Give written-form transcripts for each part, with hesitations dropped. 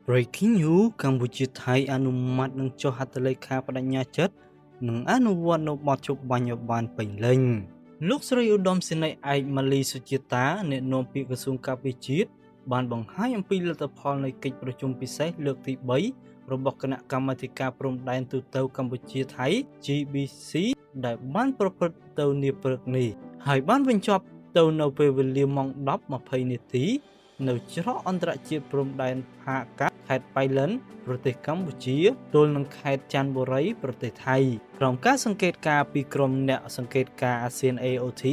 Breaking News កម្ពុជាថៃអនុម័តនឹងចុះហត្ថលេខាបដិញ្ញាចិត្តនិងអនុវត្តនៅបទឈប់បាញ់ឲ្យបានពេញលេញ។ លោកស្រីឧត្តមសេនីយ៍ឯកម៉ាលីសុជាតា អ្នកនាំពាក្យក្រសួងការពារជាតិ បានបង្ហាញអំពីលទ្ធផលនៃកិច្ចប្រជុំពិសេសលើកទី3របស់គណៈកម្មាធិការព្រំដែនទូទៅកម្ពុជាថៃ GBC ដែលបានប្រព្រឹត្តទៅនាព្រឹកនេះ ហើយបានបញ្ចប់ទៅនៅពេលវេលាម៉ោង10:20នាទី នៅច្រកអន្តរជាតិព្រំដែនផាកាត់ ខេត្តបៃលិន ប្រទេសកម្ពុជា ទល់នឹងខេត្តច័ន្ទបុរី ប្រទេសថៃ ក្រោមការសង្កេតការណ៍ពីក្រុមអ្នកសង្កេតការណ៍អាស៊ាន AOT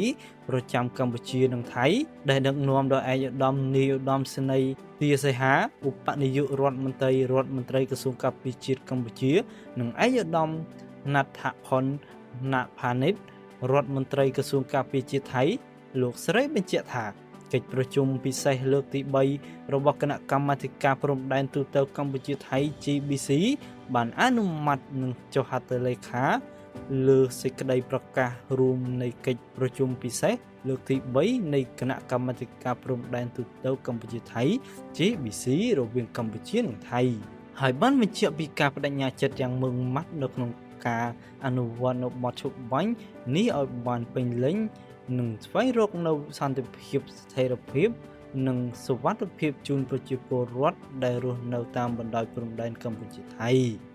ប្រចាំកម្ពុជានិងថៃ ដែលដឹកនាំដោយឯកឧត្តមនាយឧត្តមសេនីយ៍ទាសីហា ឧបនាយករដ្ឋមន្ត្រីរដ្ឋមន្ត្រីក្រសួងការពារជាតិកម្ពុជា និងឯកឧត្តមណដ្ឋផុនណផានិត រដ្ឋមន្ត្រីក្រសួងការពារជាតិថៃ។ លោកស្រីបញ្ជាក់ថា កិច្ចប្រជុំពិសេសលើកទី3របស់គណៈកម្មាធិការព្រំដែនទូទៅកម្ពុជាថៃ GBC បានអនុម័តនិងចុះហត្ថលេខាលើសេចក្តីប្រកាសរួមនៃកិច្ចប្រជុំពិសេសលើកទី3នៃគណៈកម្មាធិការព្រំដែនទូទៅកម្ពុជាថៃ GBC រវាងកម្ពុជានិងថៃ ហើយបានបញ្ជាក់ពីការបដិញ្ញាចិត្តយ៉ាងម៉ឺងម៉ាត់នៅក្នុងការអនុវត្តនៅបទឈប់បាញ់នេះឲ្យបានពេញលេញ និងស្វែងរកនៅសន្តិភាព ស្ថិរភាព និងសុវត្ថិភាពជូនប្រជាពលរដ្ឋដែលរស់នៅតាមបណ្ដោយព្រំដែនកម្ពុជាថៃ។